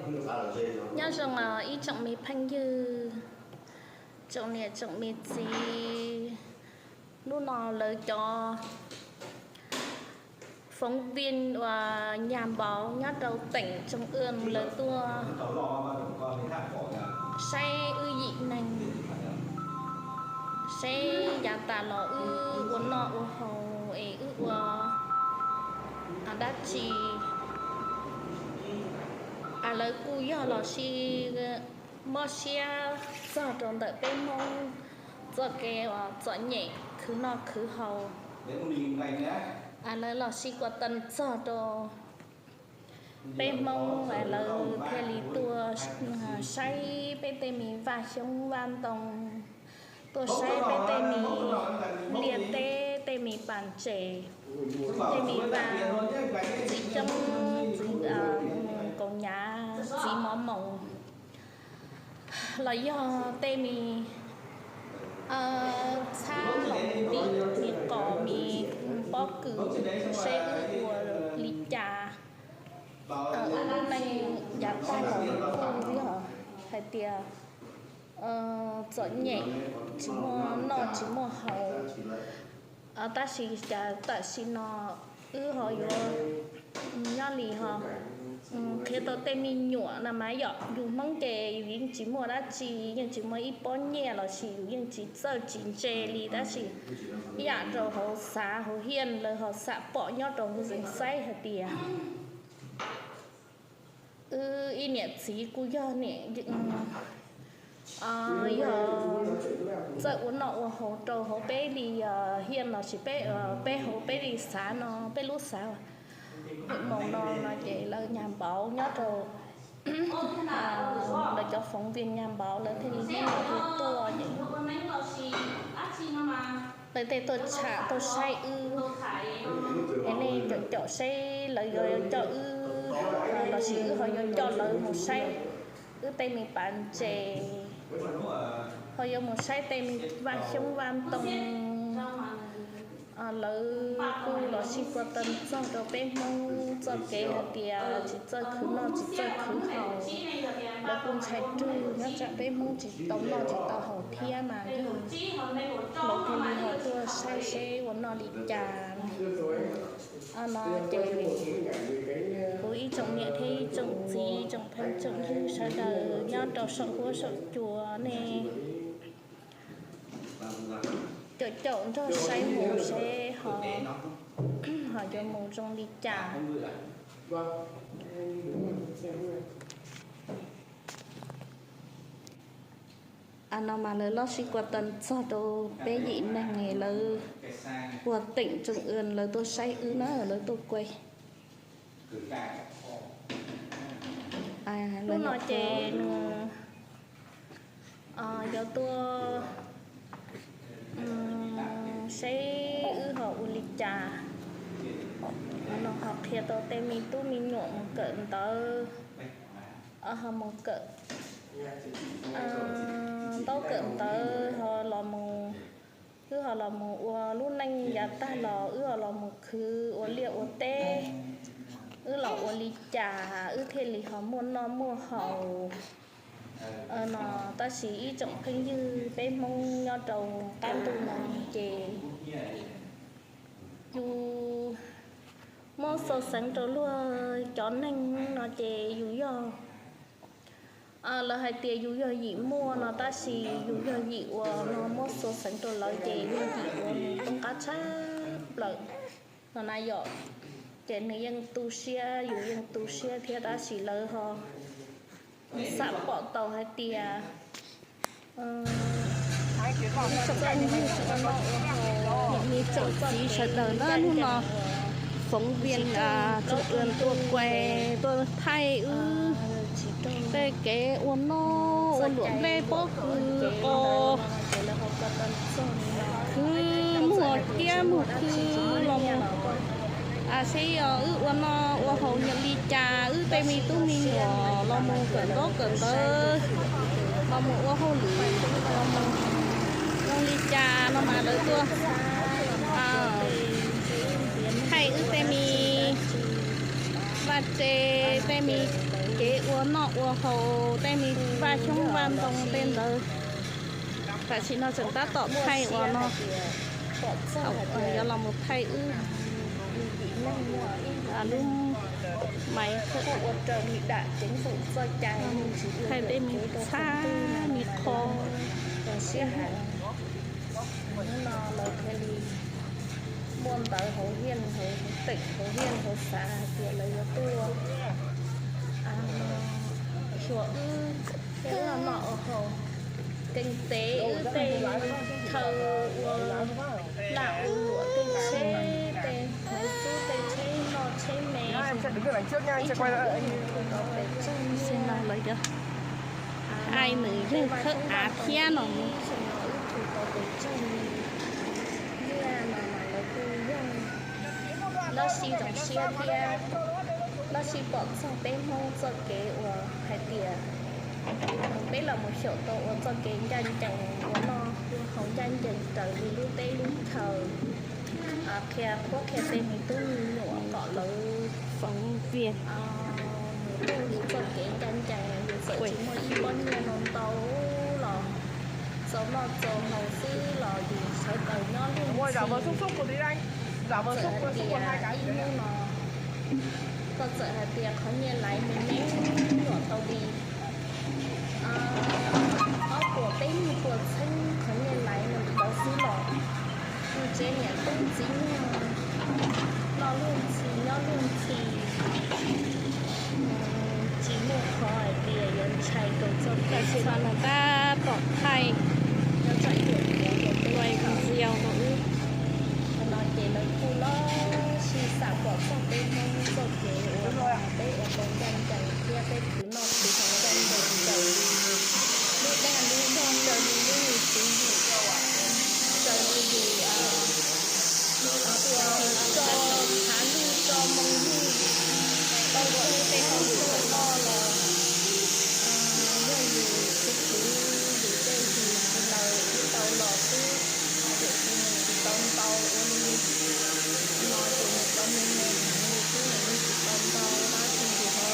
Nyob zoo os ib tsoom me phooj ywg, tsoom niam tsoom me txiv, hnub no lawv cov phóng viên uas nhà báo nyob rau tỉnh Trung Ương lawv tuaj saib wb yim neeg, saib yav tas los wb ua noj ua haus es wb ua dab tsi. Lawv kuj yog los sis mob siab txog rau ntawm peb Hmoob txoj kev uas txom nyem khwv noj khwv haus. Lawv los sis kuas tees txog rau peb Hmoob es lawv thiaj li tuaj saib peb tej me vaj xyoob vaj ntoo, tuaj saib peb tej me liaj teb, tej me pas ntses, tej me vaj txiv coob, txiv kaus nyav, txiv mov moos, los yog tej me txhab los tim me qos me pob kws, saib wb ua li cas. Wb lub neej yav tag los kuj yog hais tias txom nyem, tsis muaj noj tsis muaj haus. Tab sis cas tam sim no wb ho yuav nyob li ho qhia tau tej me nyuam no mas yog yus Hmoob ces yus yeej tsis muaj dab tsi, yeej tsis muaj ib pob nyiaj los sis yus yeej tsis txawj tsis ntse li, tab sis ib yam rau hauv xav hauv hiaj lawv ho xam pom nyob rau hauv zeeg xaib hais tias wb ib niam txiv kuj yog niam, yog txawj ua noj ua haus rau hauv peb li hiaj los sis peb, peb hauv peb li xav no, peb lub xav moos no no ces lawv nhà báo nyob rau lawv cov phóng viên nhà báo lawv thiaj li hnub no tuaj ces lawv thiaj tuaj tsham tuaj saib wb es nej caum caum seb lawv yuav coj wb los sis wb ho yuav coj lawv mus saib wb tej me pas ntses, ho yuav mus saib tej me vaj xyoob vaj ntoo. Lawv kuj los sis kuas tees txog rau peb Hmoob txoj kev hais tias tsis txawj khwv noj tsis txawj khwv haus, lawv kuj ntshai rwg nyob tsam peb Hmoob tsis tau noj tsis tau haus thiab mas yog lawv thiaj li ho tuaj saib seb ua noj li cas. No ces kuv ib tsoom niam thiab ib tsoom txiv tsoom phooj tsoom ywg sawv daws nyob rau saum huab saum cua nej caum caum nrog saib mus seb ho yuav mus zoo li cas. No mas lawv los sis kuas tees txog rau peb yim neeg lawv ua teem tsoom ws lawv tuaj saib wb na, lawv tuaj kuaj. Hnub no ces nws yuav tuaj seb wb ho ua li cas. No ho qhia tau tej me tub me nyuam mus kawm ntawv, ho mus kawm ntaub kawm ntawv ho los mus, wb ho los mus ua lub neej yav tag los wb ho los mus khwv ua liaj ua teb, wb los ua li cas wb thiaj li ho muaj noj muaj haus. No tab sis ib tsoom phooj ywg peb Hmoob nyob rau qab ntuj no ces yus muab xaus xeev rau luag cov neeg no ces yus yog, lawv hais tias yus yog yim muaj no tab sis yus yog yim uas no muab xaus xeev rau lawv ces yog yim uas nws toob qab tshaj plaws no na yom. Ces nws yeej tu siab yus yeej tu siab thiab tab sis lawv ho xam pom tau hais tias niam txiv sawv daws na, hnub no phóng viên Trung Ương tuaj kuaj tuaj thaij wb tej kev ua noj ua luam nplej pob kws qos, khwv muag kiab muag khw los mus, seb yog wb ua noj ua haus nyob li cas, wb tej me tub me nyuam los mus kawm ntaub kawm ntawv, los mus ua hauj lwm, los mus zoo li cas no mas lawv tuaj thaij wb tej me Vaj tse, tej me kev ua noj ua haus, tej me vaj xyoob vaj ntoo tej ntawd. Tam sim no tseem tab tom thaij uas no, yuav los mus thaij wb lub maiv, thaij tej me txhab me qho. Hnub no lawv thiaj li muaj ntawv hauv hiaj hauv teem hauv hiaj hauv xav hais tias lawv yuav tuaj xyuas wb, wb noj ua haus, kees tev wb tej chaw ua laj ua luam tej tsheb, tej hmoob xub tej tsheb noj tsheb me. Ib tug tau pes tsawg niag, ai nws yog khawb av thiab no. Ib tug tau pes tsawg niag no mas lawv kuj yog lawv sib zoo siab thiab, lawv sib pom txog peb Hmoob txoj kev uas hais tias peb los mus xyaum tau ua txoj kev ncaj ncees ua noj ua haus ncaj ncees raws li lub teb lub chaw, qhia qhuab qhia tej me tub me nyuam kom lawv foom vias, mus ua li txoj kev ncaj ncees, yus txawm tsis muaj ib pob nyiaj no ntau los txaus noj txaus haus xwb los yus sawv daws nyob luag ntxhi. Txawm hais tias ib hnub no koj txawm hais tias qhov nyiaj laiv me me nyuam tau li ob puas peb nyuag puas txheeb qhov nyiaj laiv no ntau xwb los yus tsev niam tub txiv nyuag noj luag ntxhi nyob luag ntxhi, tsis muaj qhov hais tias yuav ntshai rau txoj kev. Tam sim no nws tab tom thaij, ua video rau wb. Qhov no ces lawv kuj los sib xam pom txog peb Hmoob txoj kev uas peb ua tau ncaj ncees thiab peb khwv noj khwv haus ncaj ncees raws li lub dag lub zog, raws li lub me xwm yim, raws li yus ua tso thav lwj tso moo lwj, tau tej hauj lwm no los yog yus khwv khwv yus tej yus tsis laws tsis tau los xwb, tiam sis nws tsis tau ntau ua li no ces nws tau me me heev li xwb, nws yeej tsis tau ntau dab tsi, yus ho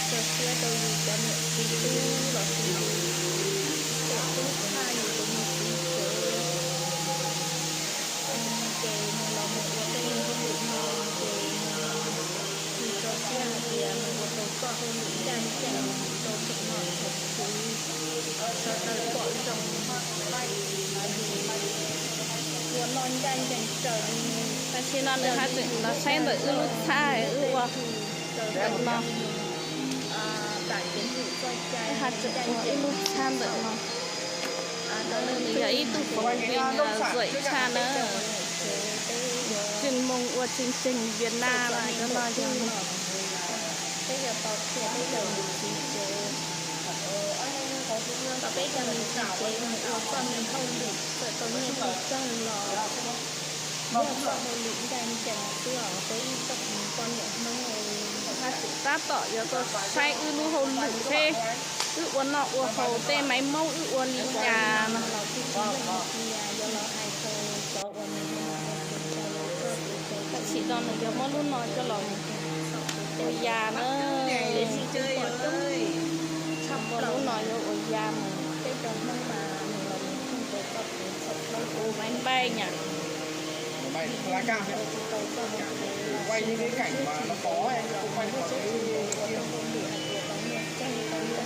tso siab rau yus cov niam txiv tub los sis yus tus tub tshaj yus tus me txiv tsev. Ces nws los mus ua tej hauj lwm no ces nws tso siab hais tias nws ua tau txoj hauj lwm ncaj ncees rau tsoom nom tsoom tswv sawv daws pom zoo. Ua noj ncaj ncees raws li, tam sim no nws haj tseem los saib ntawm wb lub txhab wb ua ntawm no. Haj tseem ua wb lub txhab ntawm no. Nws yog ib tug foom vias zam tshaj na. Tseem moo ua tseem tseem Vias Nam no cov no yog peb cov niam txiv tsev mus ua txoj me hauj lwm txawm tau nyiaj tau txag los yog txoj hauj lwm ncaj ncees xwb os peb ib tsoom poj niam Hmoob. Haj tseem tab tom yuav tau saib wb lub hauj lwm seb wb ua noj ua haus tej maiv maub wb ua li cas no los kuj tsis yog hais tias yuav los hais rau cov uas nws ua no ua tsev rau lawv txoj kev cai. Tam sim no nws yuav muab lub no coj los mus ua ya na. Tshaj plaws lub no yuav ua ya mus, peb cov Hmoob mas nws los mus tsheej rau txoj kev txhaum plaub hu maiv npaij nyam. Tam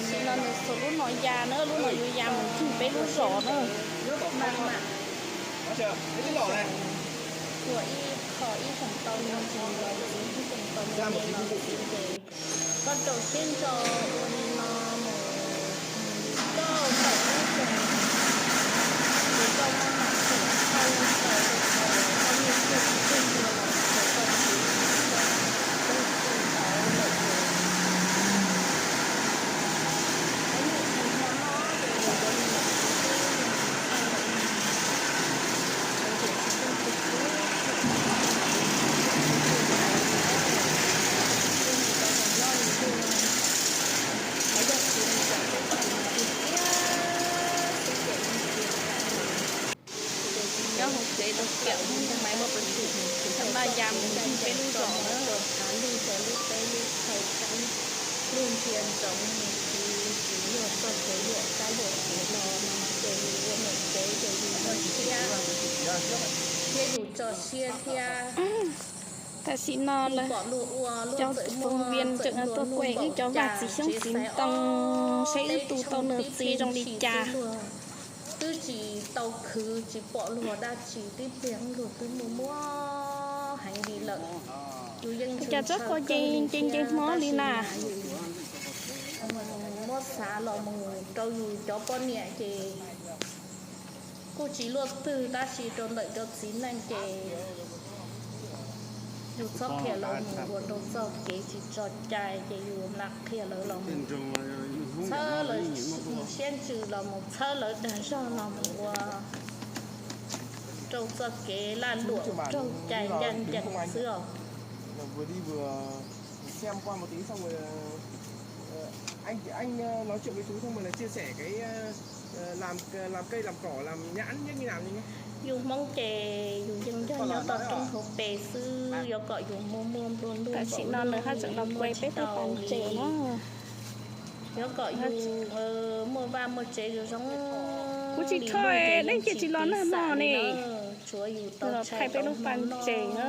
sim no nws xuas lub no ya na, lub no yuav ya mus ncig peb lub zos na. Ua ib qho ib xeem tau me ntsis los txiv, ib xeem tau me me los txiv ces koj rau siab ntso ua li no mus, koj tau ib xeem ces koj maj mam xeem thau ntawm rau qhov koj niaj hnub tsis txawj ua los ntawm koj txiv, koj txawj ua ntawd lawm ces ib hnub tsis hmo no ces yus yuav li los txiv xwb, yus tsis txawj lawm no. Tiam sis kuj tsis khwv, kuj tsis khwv, kuj tsis khwv, kuj tsis khwv, kuj tsis khwv, kuj tsis khwv, kuj tsis khwv, kuj tsis khwv, tsoom niam txiv tsis luag txoj kev yuam kab yuam kev los no ces yus ua niam tsev ces yus tso siab, thiab yus tso siab thiab. Tam sim no lawv cov foom vias tseem tuaj kuaj wb cov vaj txiv xyoob txiv ntoo, saib wb tu tau nws txiv zoo li cas. Twb tsis tau khwv tsis pom luag dab tsi, twb pliag luag twb muaj muaj heev li lawm. Cas txob ko ces nce nce hmo li na. Muab xav los mus rau yus cov poj niam ces kuj tsis luaj twg, tab sis rau ntawm cov txiv neej ces yus txhob qhia lawv mus ua rau txoj kev tsis tso cai, ces yus lam qhia lawv los mus txhawb lawv siab ntsws, los mus txhawb lawv dag zog, los mus ua rau txoj kev laj luam raug cai ncaj ncees xwb os. Yus Hmoob ces yus yeej yog nyob toj roob hauv pes xwb, yuav kom yus muaj muaj nplua nuj, tam sim no nws haj tseem los kuaj peb lub pas ntses na. Yuav kom yus muaj vaj muaj tsev zoo zoo. Kuv tsis tshua, leej twg tsis los nag hmo ne. Los thaij peb lub pas ntses na.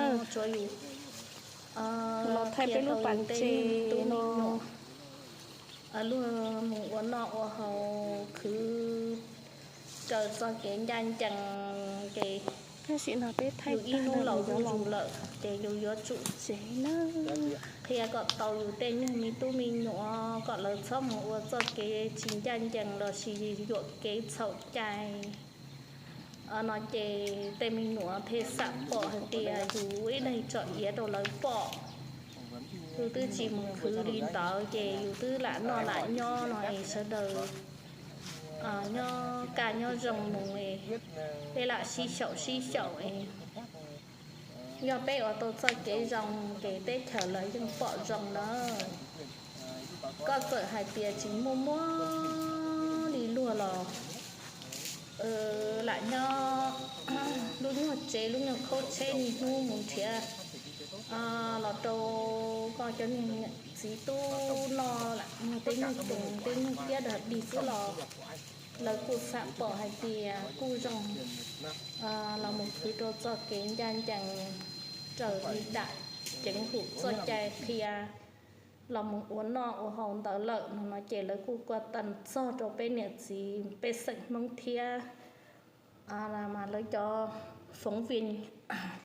Los thaij peb lub pas ntses no. Luag mus ua noj ua haus khwv raws txoj kev ncaj ncees ces tam sim no peb thaij ib hnub laus zuj zus lawm ces yus yuav tsum tsev na, qhia kom tau yus tej niag me tub me nyuam kom lawv txhob mus ua txoj kev tsis ncaj ncees lossis yuam kev txhaum cai. No ces tej me nyuam thiaj xam pom hais tias yus ua ib daig tsom iav rau lawv pom. Yus twb tsis mus khwv li ntawd ces yus twb lam noj lam nyob no es sawv daws nyob kaj nyob zoo mus es peb lam sib xyaum sib xyaum es yog peb ua tau txoj kev zoo ces teb chaws lawv yeej pom zoo na. Koj txawm hais tias tsis muaj muaj li luag los lam nyob lub nyuag tsev lub nyuag khaub tsheb niaj hnub mus nrhiav los rau koj cov niag txiv tub noj lam muag tej nyuag toos tej nyuag tiab dag dig xwb los lawv kuj xam pom hais tias kuj zoo los mus khwv rau txoj kev ncaj ncees raws li dam ceev hum txoj cai qhia los mus ua noj ua haus ntawd lawm no no ces lawv kuj kuaj tag txog rau peb niam txiv pej xeem Hmoob thiab. Mas lawv cov foom vias